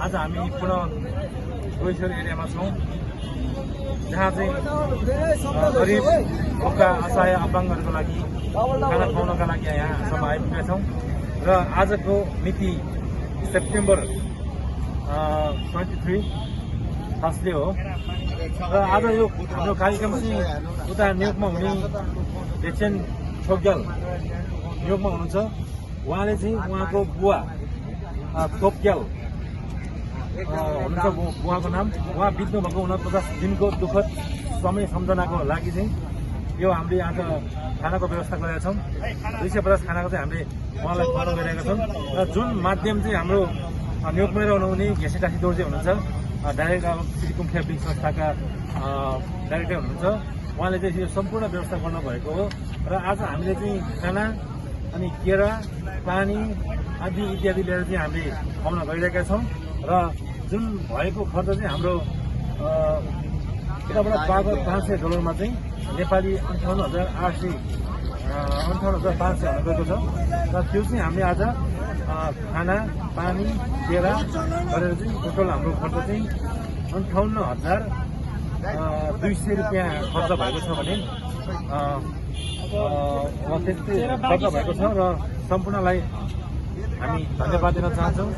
आज हामी पुनः गोइसर एरियामा छौँ, जहाँ चाहिँ गरिब भोका असहाय अपाङ्गहरूको लागि खाना खुवाउनका लागि यहाँसम्म आइपुगेका छौँ। र आजको मिति सेप्टेम्बर 23 थर्सडे हो। र आज यो हाम्रो कार्यक्रम चाहिँ उता न्युयोर्कमा हुने लेचेन छोग्याल न्युयोर्कमा हुनुहुन्छ। उहाँले चाहिँ उहाँको बुवा थोप्क्याल हुनुहुन्छ उहाँको नाम। उहाँ बित्नु भएको 49 दिनको दुःखद समय सम्झनाको लागि चाहिँ यो हामीले आज खानाको व्यवस्था गरेका छौँ। 250 खानाको चाहिँ हामीले उहाँलाई खुवाउन गइरहेका छौँ। र जुन माध्यम चाहिँ हाम्रो न्युयोर्कमै रहनुहुने घेसेटासी दोर्जे हुनुहुन्छ, डाइरेक्ट अब श्री कुम्फिया बिग संस्थाका डाइरेक्टर हुनुहुन्छ। उहाँले चाहिँ यो सम्पूर्ण व्यवस्था गर्नुभएको हो। र आज हामीले चाहिँ खाना अनि केरा पानी आदि इत्यादि लिएर चाहिँ हामीले खुवाउन गइरहेका छौँ। र जुन भएको खर्च चाहिँ हाम्रो यताबाट $500 चाहिँ नेपाली 58,500 हुन गएको छ। र त्यो चाहिँ हामीले आज खाना पानी केरा गरेर चाहिँ टोटल हाम्रो खर्च चाहिँ $58,200 खर्च भएको छ भने त्यति खर्च भएको छ। र सम्पूर्णलाई हामी धन्यवाद दिन चाहन्छौँ।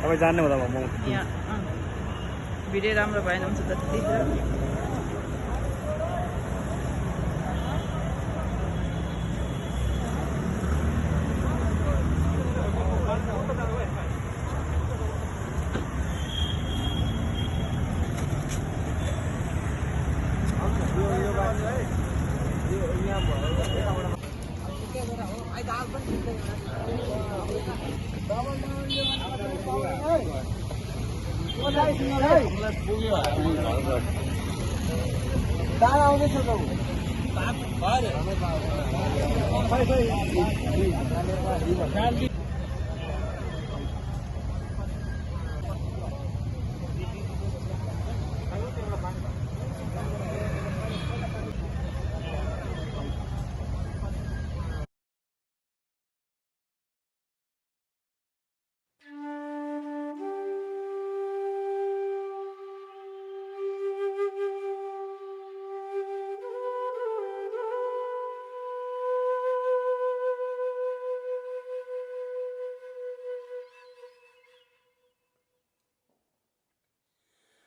तपाईँ जान्नु हुँदा म भिडियो राम्रो भएन हुन्छ त्यतिखेर आउँदैछ